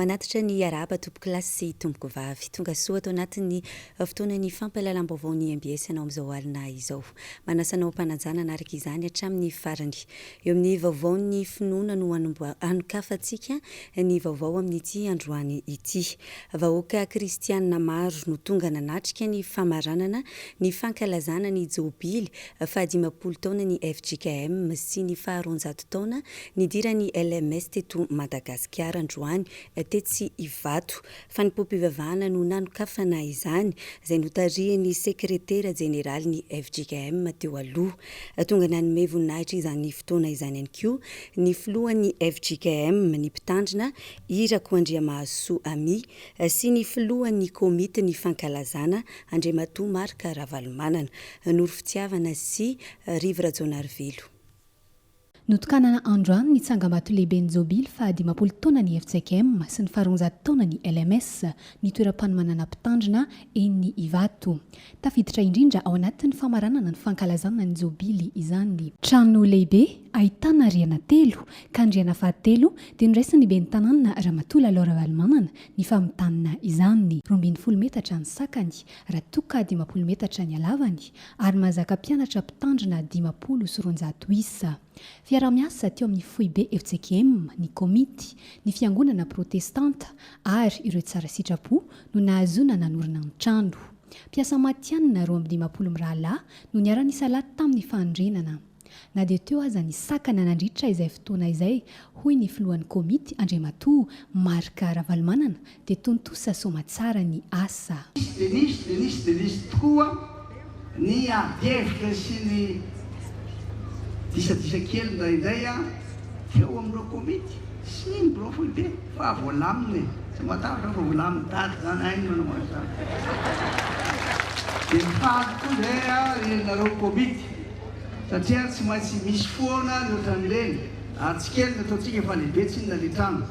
Manatitra ny arahaba tompokolahy sy tompokovavy. Tonga soa ato anatin'ny fotoanan'ny fampahalalam-baovaon'ny mbs anao amin'izao alina izao. Manasa anao am-panajana hanaraka izany hatramin'ny farany. Eo amin'ny vaovaon'ny finoana no hanokafantsika ny vaovao amin'ity androany ity. Vahoaka kristianina maro no tonga nanatrika ny famaranana ny fankalazana ny jobily fahadimampolo taonan'ny fjkm sy ny faharoanjato taona nidiran'ny LMS teto Madagasikara androany tetsy Ivato. Fanompoam-pivavahana no nanokafana izany, izay notarihin'ny sekretera jeneralin'ny fjkm teo aloha. Tonga nanome voninahitra izany fotoana izany ihany koa ny filohan'ny fjkm, ny mpitandrina Irako Andriamahazosoa Amy sy ny filohan'ny komitin'ny fankalazana Andriamatoa Marc Ravalomanana. Noro Fitiavana sy Rivo Rajaonarivelo. Notokanana androany ny tsangambato lehiben'ny jobily faha 50 taonan'ny fjkm sy ny faha 200 taonan'ny LMS, ny toeram-panomanana mpitandrina eny Ivato. Tafiditra indrindra ao anatin'ny famaranana ny fankalazana ny jobily izany. Trano lehibe ahitana rihana telo, ka ny rihana fahatelo dia noraisin'ny ben'ny tanàna Ramatoa Lalao Ravalomanana ny famitana izany. 12 metatra ny sakany, raha toa ka 50 metatra ny halavany, ary mahazaka mpianatra mpitandrina 250 isa. Fiaraha-miasa teo amin'ny foibe fjkm, ny komity, ny fiangonana protestanta ary ireo tsara sitrapo no nahazoana nanorina ny trano. Mpiasa matihanina 52 mirahalahy no niara-nisalahy tamin'ny fanorenana. Na dia teo aza ny sakana nandritra izay fotoana izay, hoy ny filohan'ny komity, Andriamatoa Marc Ravalomanana, dia tontosa soamatsara ny asa. Nisy dia nisy dia nisy dia nisy tokoa ny adihevitra sy ny disadisa kely indraindray teo amin'ireo komity sy ny birao foibe fa voalamina e! Tsy matahotra aho fa voalamin'i Dada izany, hainy ny manao an'izany. Dia mifaly tokoa izay ry nareo komity satria tsy maintsy misy foana ny ohatran'ireny ary tsy kely ny ataontsika fa lehibe tsinona ilay trano.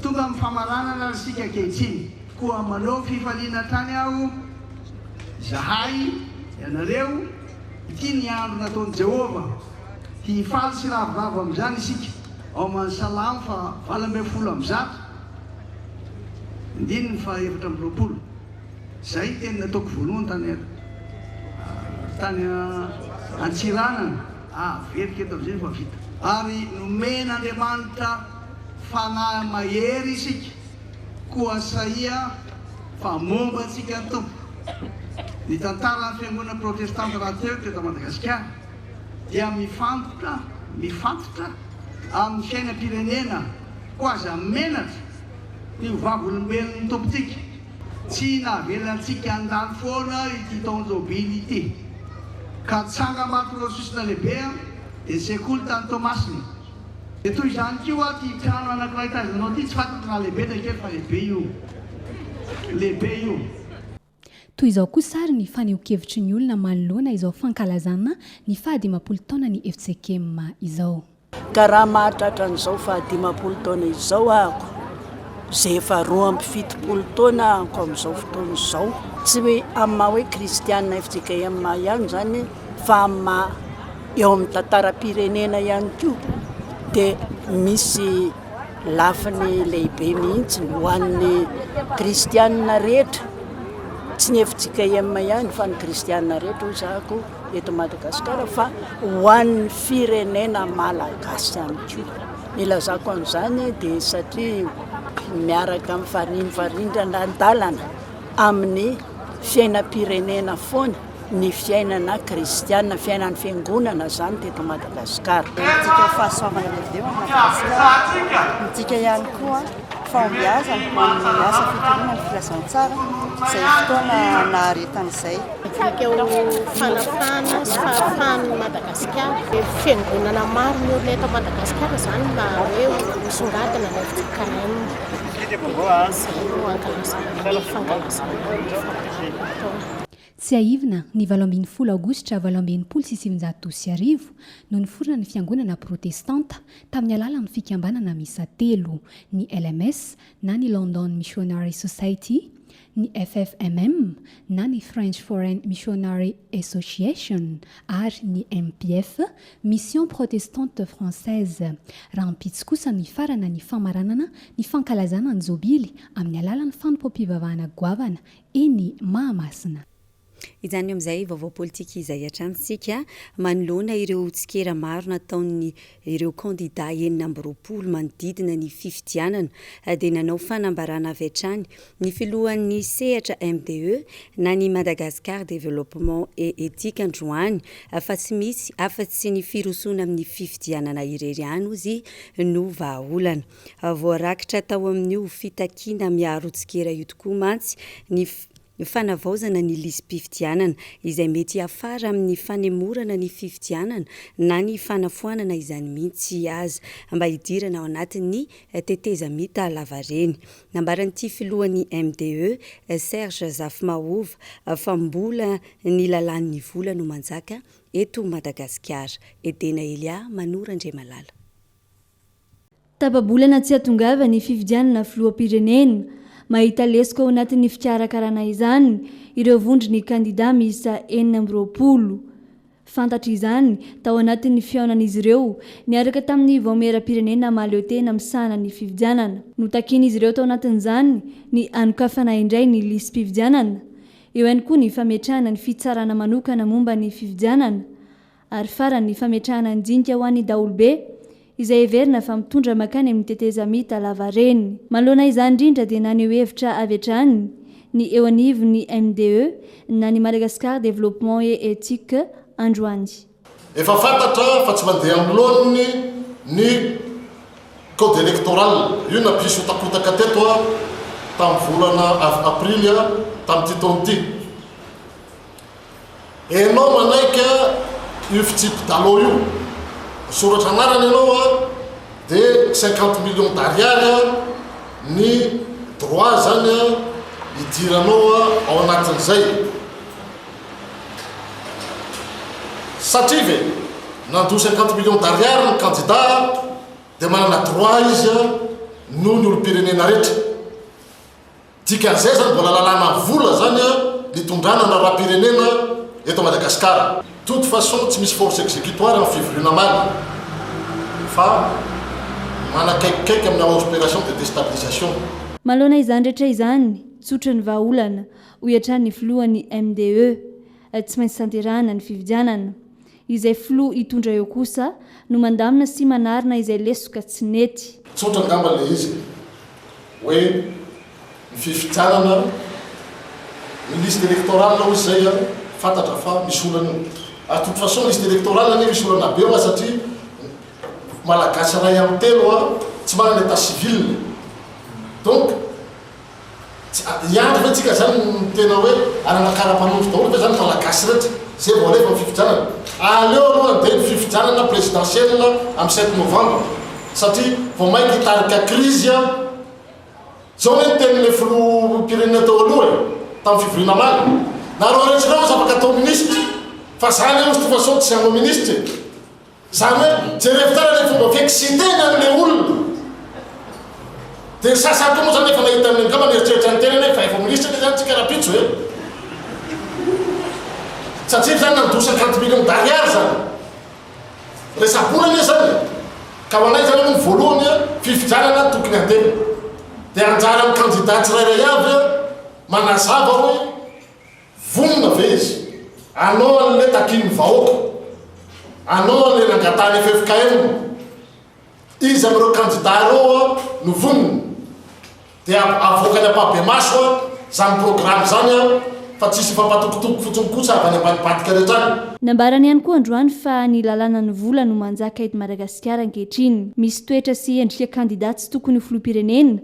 Tonga amin'ny famaranana ary isika ankehitriny. Koa manao fifaliana hatrany aho, izahay, ianareo, ity ny andro nataon'i Jehovah. Hifaly sy hiravoravo amin'izany isika. Ao amin'ny Salamo faha 118, andininy faha 24. Izay ny teny nataoko voalohany tany tany Antsiranana. Averiko eto amin'izay fa vita. Ary nomen'Andriamanitra Fanahy mahery isika, koa sahia fa momba antsika ny Tompo. Ny tantaran'ny Fiangonana Protestanta rahateo teto Madagasikara dia mifantoka, mifatotra amin'ny fiainam-pirenena, koa aza menatra ny ho vavolombelon'ny Tompontsika. Tsy navela antsika handalo foana ity taon-jobily ity, ka tsangambato roa sosona lehibe dia sekoly tany Toamasina. Dia toy izany koa ity trano anankiray tazanao ity, tsy fantatro na lehibe na kely fa lehibe io. Lehibe io. Toy izao kosa ary ny fanehoan-kevitry ny olona manoloana izao fankalazana ny faha-50 taonan'ny fjkm izao. Ka raha mahatratra an'izao faha-50 taona izao ahako, izay efa 72 taona ahako amin'izao fotoana izao, tsy hoe amin'ny maha hoe kristiana fjkm ihany izany fa amin'ny maha Eo amin'ny tantaram-pirenena ihany koa dia misy lafiny lehibe mihitsy ho an'ny kristianina rehetra, tsy ny fjkm ihany fa ny kristianina rehetra hoy zahako eto Madagasikara fa ho an'ny firenena malagasy ihany koa. Ny ilazako an'izany dia satria miaraka mifarimfarindrana an-dalana amin'ny fiainam-pirenena foana. ny fiainana kristiana, fiainan'ny fiangonana izany teto Madagasikara. Midika fahasoavana lehibe ho an'i Madagasikara, midika ihany koa fahombiazana ho amin'ny asa fitoriana ny filazantsara izay fotoana naharetan'izay. Midika ho fanafahana sy fahafahan'i Madagasikara. Fiangonana maro miorina eto Madagasikara izany mba hoe misongadina ny fjkm. Izay no ankalazana ny fankalazana ny faha-taona. Tsiahivina, ny 18 aogositra 1968 no niforona ny fiangonana protestanta tamin'ny alalan'ny fikambanana miisa telo, ny LMS na ny London Missionary Society, ny FFMM na ny French Foreign Missionary Association ary ny MPF, Mission Protestante Française. Rahampitso kosa no hifarana ny famaranana ny fankalazana ny Jobily amin'ny alalan'ny fanompoam-pivavahana goavana eny Mahamasina. Hijanona eo amin'izay vaovao politika izay hatrany isika manoloana ireo tsikera maro nataon'ny ireo kandida 26 manodidina ny fifidianana dia nanao fanambarana avy hatrany ny filohan'ny sehatra MDE na ny Madagascar Développement et Éthique androany fa tsy misy afa-tsy ny firosoana amin'ny fifidianana irery ihany hozy no vahaolana. Voarakitra tao amin'io fitakiana miaro tsikera io tokoa mantsy ny Fanavaozana ny lisi-pifidianana, izay mety hiafara amin'ny fanemorana ny fifidianana na ny fanafoanana izany mihitsy aza, mba hidirana ao anatin'ny tetezamita lavareny. Nambaran'ity filohan'ny MDE, Serge Zafimahova, fa mbola ny lalàn'ny vola no manjaka eto Madagasikara. Edena Elia, Manoro Andriamalala. Tapa-bolana tsy hahatongava ny fifidianana filoham-pirenena. Mahita lesoka ao anatin'ny fikarakarana izany ireo vondron'ny kandida miisa 26. Fantatra izany tao anatin'ny fihaonan'izy ireo niaraka tamin'ny Vaomieram-pirenena mahaleotena misahana ny fifidianana. Notakian'izy ireo tao anatin'izany ny hanokafana indray ny lisi-pifidianana. Eo ihany koa ny fametrahana ny fitsarana manokana momba ny fifidianana. Ary farany ny fametrahana ny dinika ho an'ny daholobe, izay heverina fa mitondra mankany amin'ny tetezamita lavareny. Manoloana izany indrindra dia naneho hevitra avy hatrany ny eo anivon'ny MDE na ny Madagascar Développement et Ethique androany. Efa fantatra fa tsy mandeha amin'ny laoniny ny code électoral. Io nampisy hotakotaka teto tamin'ny volana aprily tamin'ity taona ity. Enao manaiky io fitsipi-dalao io, misoratra anarana enao a, de 50 millions d'ariary a ny droit zany a hidiranao a ao anatin'izay. Satria ve nandoa 50 millions d'ariary ny candidat de manana droit izy a noho ny olom-pirenena rehetra. Dikan'izay zany mbola lalàna vola zany nitondrana ny raharaham-pirenena eto Madagascar. Toute façon tsy misy force exécutoire ny fivoriana omaly fa manakaikikaiky amina opération de déstabilisation. Manoloana izany rehetra izany, tsotra ny vahaolana, hoy hatrany ny filohan'ny MDE. Tsy maintsy tanterahana ny fifidianana. Izay filoha hitondra eo kosa no mandamina sy manarina izay lesoka tsy nety. Tsotra angamba ilay izy e! Hoe ny fifidianana ny liste électorale hoy izay an, fantatra fa misy olana io. Ary toute façon liste électorale anie misy olana be hoa satria Malagasy iray amin'ny telo an tsy manana état civil. Donc tsy hiandry ve tsika zany ny tena hoe hanana kara-panondro daholo ve zany Malagasy rehetra zay vao alefa ny fifidianana? Aleo aloha andeha ny fifidianana présidentielle amin'ny sept novembre. Satria vao mainka hitarika crise an! Zao anie ny tenin'ilay filoham-pirenena teo aloha e! Tamin'ny fivoriana omaly. Nareo rehetra ireo aza afaka atao minisitra! Fa za anie ozy toute façon tsy hanao minisitra e! Zany hoe jerevo tsara ilay fomba fi-exciter-na an'ilay olona. Dia ny sasany koa moa zany efa nahita ny angamba nieritreritra ny tenany hoe fa efa minisitra anie zany tsika rahampitso e! Satria zany nandoa 50 millions d'ariary zany. Resa-bola anie zany e! Ka ho anay zany aloha ny voalohany a, fifidianana tokony handeha. Dia anjaran'ny kandida tsirairay avy a, manazava hoe vonona ve izy hanao an'ilay takian'ny vahoaka, hanao an'ilay nangatahan'ny ffkm. Iza amin'ireo kandida ireo no vonona? Dia avoakany ampahibemaso izany programa izany fa tsy hisy hifampatokotoko fotsiny kosa avy any ambadibadika rehetra any. Nambarany ihany koa androany fa ny lalànan'ny vola no manjaka eto Madagasikara ankehitriny. Misy toetra sy endrika kandida tsy tokony ho filoham-pirenena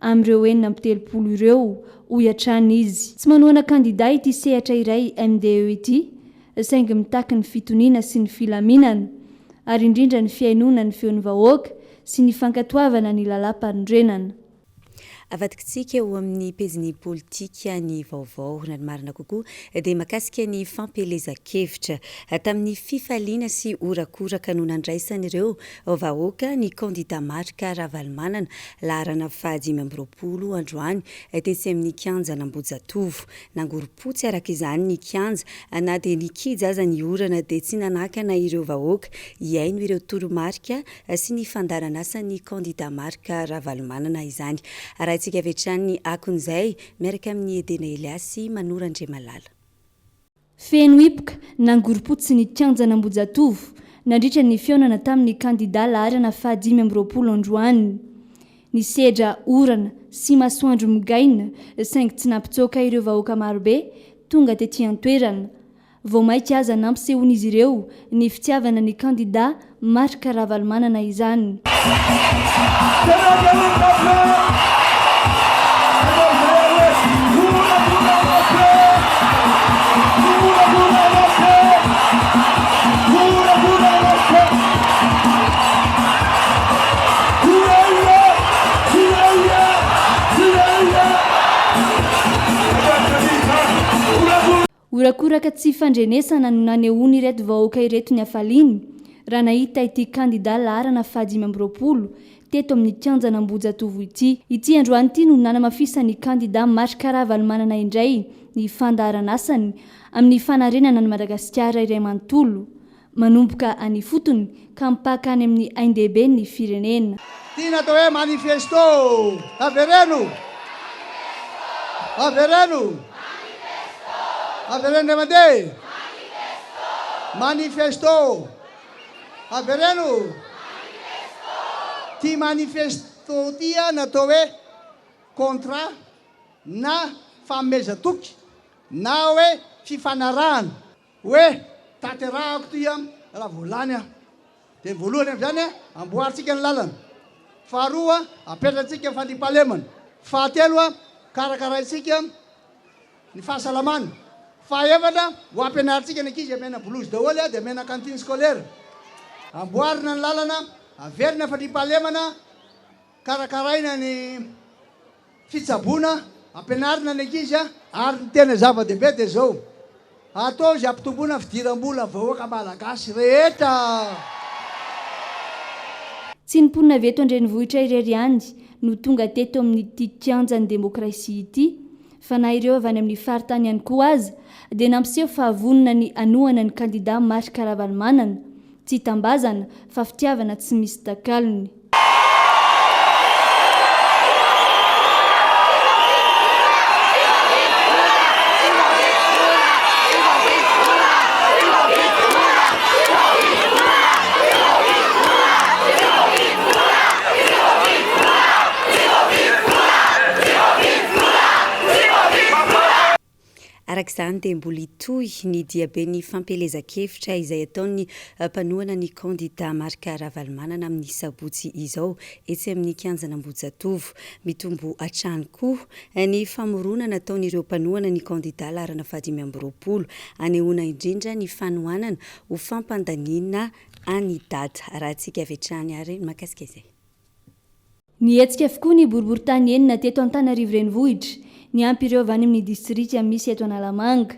amin'ireo 36 ireo, hoy hatrany izy. Tsy manohana kandida ity sehatra iray MDE ity saingy mitaky ny fitoniana sy ny filaminana, ary indrindra ny fihainoana ny feon'ny vahoaka sy ny fankatoavana ny lalàmpanorenana. Avadikitsika eo amin'ny pejin'ny politika ny vaovao. Raha ny marina kokoa dia mahakasika ny fampielezan-kevitra. Tamin'ny fifaliana sy horakoraka no nandraisan'ireo vahoaka ny kandida Marc Ravalomanana, laharana faha-25 androany tetsy amin'ny kianjan'Ambohijatovo. Nangorom-potsy araka izany ny kianja na dia nikija aza ny orana dia tsy nanakana ireo vahoaka hihaino ireo toromarika sy ny fandaharan'asan'ny kandida Marc Ravalomanana izany. Arahintsika avy hatrany ny akon'izay miaraka amin'i Edena Elias sy Manoro Andriamalala. Feno hipoka, nangorom-potsy ny kianjan'Ambohijatovo nandritra ny fihaonana tamin'ny kandida laharana faha 25 androany. Nisedra orana sy masoandro migaina saingy tsy nampitsoaka ireo vahoaka marobe tonga tety an-toerana. Vao mainka aza nampisehoan'izy ireo ny fitiavana ny kandida Marc Ravalomanana izany. Horakoraka tsy fandrenesana no nanehoan'ireto vahoaka ireto ny hafaliany raha nahita ity kandida laharana faha 25 teto amin'ny kianjan'Ambohijatovo ity. Ity androany ity no nanamafisan'ny kandida Marc Ravalomanana indray ny fandaharan'asany amin'ny fanarenana an'i Madagasikara iray manontolo. Manomboka any ifotony ka mipaka any amin'ny ain-dehibe ny firenena. Ty ny atao hoe manifesto! Avereno! Avereno! Avereno indray mandeha! Manifesto! Avereno! Ty manifesto ty ny atao hoe contrat na fanomezan-toky na hoe fifanarahana. Hoe tanterahako ity an, raha vao lany aho. Dia ny voalohany amin'izany an, amboarintsika ny lalana. Faharoa, apetratsika ny fandriampahalemana. Fahatelo, karakaraintsika ny fahasalamana. Fahaefatra, ho ampianarintsika ny ankizy amena blouse daholo dia amena cantine scolaire. Amboarina ny lalana, averina ny fandriampahalemana, karakaraina ny. Fitsaboana, ampianarina ny ankizy ary ny tena zava-dehibe dia izao, atao izay hampitomboana fidiram-bola vahoaka malagasy rehetra. Tsy ny mponina avy eto an-drenivohitra irery ihany no tonga teto amin'ity kianjan'ny demokrasia ity fa na ireo avy any amin'ny faritany ihany koa aza dia nampiseho fa vonona ny hanohana ny kandida Marc Ravalomanana. Tsy tambazana fa fitiavana tsy misy takalony. Araka izany dia mbola hitohy ny diaben'ny fampielezan-kevitra izay ataon'ny mpanohana ny kandida Marc Ravalomanana amin'ny sabotsy izao etsy amin'ny kianjan'Ambohijatovo. Mitombo hatrany koa ny famoronana ataon'ireo mpanohana ny kandida laharana faha 25 hanehoana indrindra ny fanohanana ho fampandaniana an'i Dada. Arahantsika avy hatrany ary ny mahakasika izay. Nihetsika avokoa ny boriborintany enina teto Antananarivo Renivohitra, niampy ireo avy any amin'ny distrika misy eto Analamanga.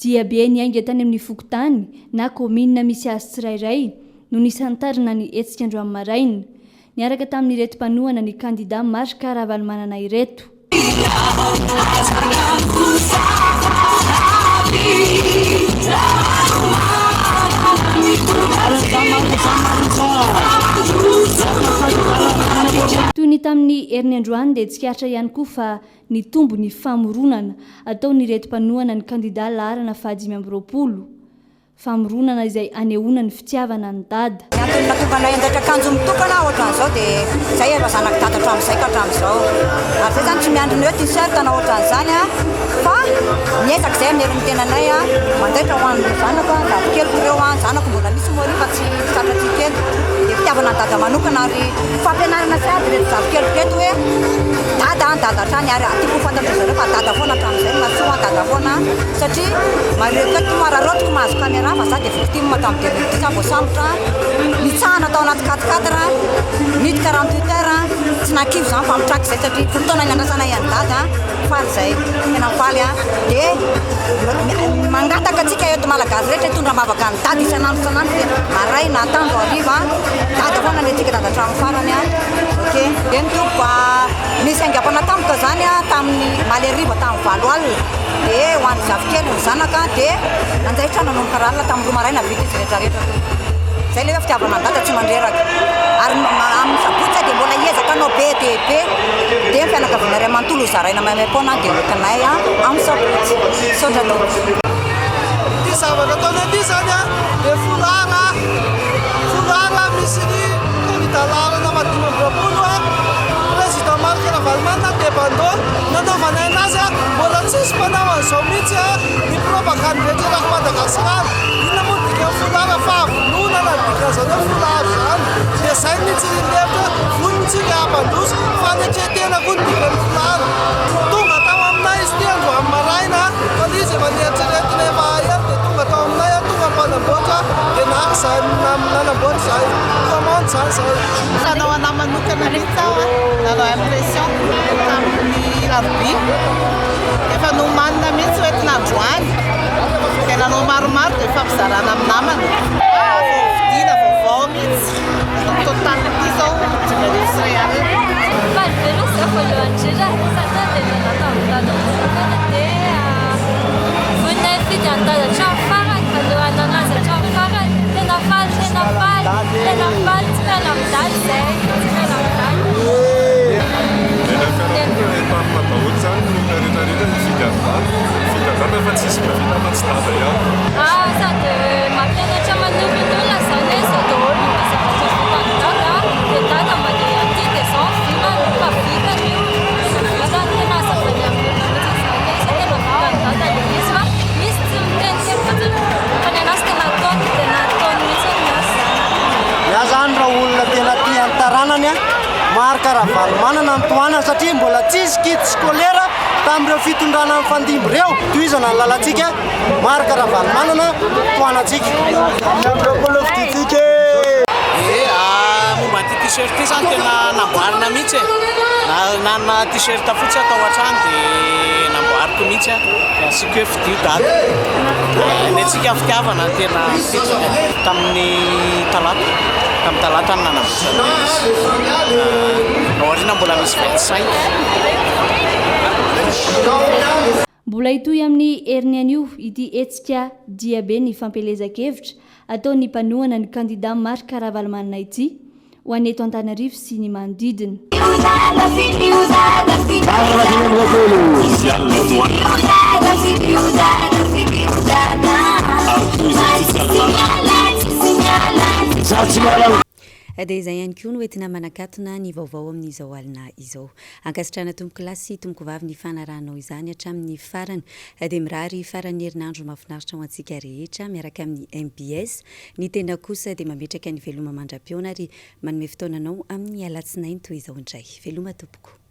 Diabe niainga tany amin'ny fokontany na kaominina misy azy tsirairay no nisantarina ny hetsika androany maraina, niaraka tamin'ireto mpanohana ny kandida Marc Ravalomanana ireto. Toy ny tamin'ny heriny androany dia tsikaritra ihany koa fa nitombo ny famoronana ataon'ireto mpanohana ny kandida laharana faha 25. Famoronana izay anehoana ny fitiavana an'i Dada. Ny antony nahatonga anay hanjaitra akanjo mitokana ohatran'izao dia izay efa zanak'i Dada hatramin'izay ka hatramin'izao. Ary izay izany tsy miandry ny hoe t-shirt na ohatran'izany fa miezaka izay amin'ny herin'ny tenanay manjaitra ho an'ny zanako, zafikeliko ireo, zanako mbola misy moa ireo fa tsy tratra aty kely. Dia fitiavana an'i Dada manokana ary fampianarana sahady ireto zafikeliko ireto hoe. Dada an, dada hatrany ary tiako ho fantatry zareo fa dada foana hatramin'izay ny mahasoa an, dada foana satria mareo kely toa araraotiko mahazo caméra fa za dia victime tamin'ny 2010 aho voasambotra nitsahana tao anaty quatre quatre niditra 48 heures tsy nahakivy zany fa mitraka izay satria fotoana niandrasanay an'i dada faly zay tena faly an dia mangataka antsika eto malagasy rehetra hitondra am-bavaka an'i dada isan'andro isan'andro dia maraina atoandro hariva dada foana ny antsika dada hatramin'ny farany an. Ok, eny tompoko a, nisy aingam-panahy tampoka zany a tamin'ny omaly hariva tamin'ny valo alina dia ho an'ny zafikely ny zanaka dia nanjaitra nanomboka ralina tamin'ny roa maraina vita izy rehetra rehetra tompoko. Zay le hoe fitiavana an'i dada tsy mandreraka. Ary amin'ny sabotsy dia mbola hiezaka hanao be dia be dia ny fianakaviana iray manontolo ho zaraina maimaim-poana dia hoentinay amin'ny sabotsy. Misaotra tompoko. Ity zavatra ataonay ity izany dia foulard, foulard misy ny kandida laharana faha 25 président Marc Ravalomanana dia bandeau nanaovanay anazy mbola tsisy mpanao an'izao mihitsy ny propagande rehetra erak'i Madagasikara. Inona moa ny dikan'ny foulard fahavononana ny dikan'izany hoe foulard izany. Dia izay no nitsirian'ny hevitra hoe vonona isika hampandroso fanetren-tena koa ny dikan'ny foulard. Tonga tao aminay izy ity androany maraina fa ilay izy efa nieritreretina efa ela dia tonga tao aminay aho tonga ny mpanamboatra dia naka izahay nanamboatra izahay commande izany izahay. Nanao anah manokana mihitsy aho nanao impression tamin'ny alarobia. Efa nomanina mihitsy hoentina androany. Dia nanao maromaro dia nifampizarana amin'ny namana. Ah, vao vidiana vaovao mihitsy. Ny total ity izao 15 arivo. Faly be aloha za voalohany indrindra satria dia nanao tamin'ny dada manokana dia vonona hifidy an'i dada hatramin'ny farany, hanohana anazy hatramin'ny farany. Tena faly, tena faly, tena faly, tsy miala amin'i dada izay, tsy miala amin'i dada. Eny amin'ny fiarahamonina dia entanina daholo izany ny olona rehetra rehetra hifidy an'i Dada. Hifidy an'i Dada fa tsisy mahavita afa-tsy Dada ihany. Ah, sady mampianatra manoro ny olona izany hoe izao daholo ny zavatra vitan'i Dada, dia Dada mandeha aty dia izao ny vinany fa vitany io, tena vitany, tena hazavainy amin'ny olona mihitsy izany hoe izao tena vitan'i Dada ilay izy fa izy tsy miteniteny fotsiny fa ny an'azy tena ataony, tena ataony mihitsy ny azy izany. Ny ahy zany raha olona tena tia ny taranany an, Marc Ravalomanana no tohanana satria mbola tsisy kit scolaire tamin'ireo fitondrana nifandimby ireo. Tohizana ny lalantsika, Marc Ravalomanana tohanantsika. 25 fidintsika e! Ie, momba an'ity t-shirt ity zany tena namboarina mihitsy e. Nanana t-shirt fotsy aho tao an-trano dia namboariko mihitsy aho. Dia asiako hoe fidio dada. Ny antsika fitiavana no tena betsaka. Tamin'ny talata, tamin'ny talata no nanamboatra an'ilay izy. Ao aoriana mbola misy 25. Mbola hitohy amin'ny heriny anio ity hetsika diabe ny fampielezan-kevitra ataon'ny mpanohana ny kandida Marc Ravalomanana ity ho an'ny eto Antananarivo sy ny manodidina. Dia izay ihany koa no entina manakatona ny vaovao amin'izao alina izao. Ankasitrahana tompokolahy sy tompokovavy ny fanarahanao izany hatramin'ny farany. Dia mirary faran'ny herinandro mahafinaritra ho antsika rehetra miaraka amin'ny mbs. Ny tena kosa dia mametraka ny veloma mandra-pihaona ary manome fotoana anao amin'ny alatsinainy toy izao indray. Veloma tompoko.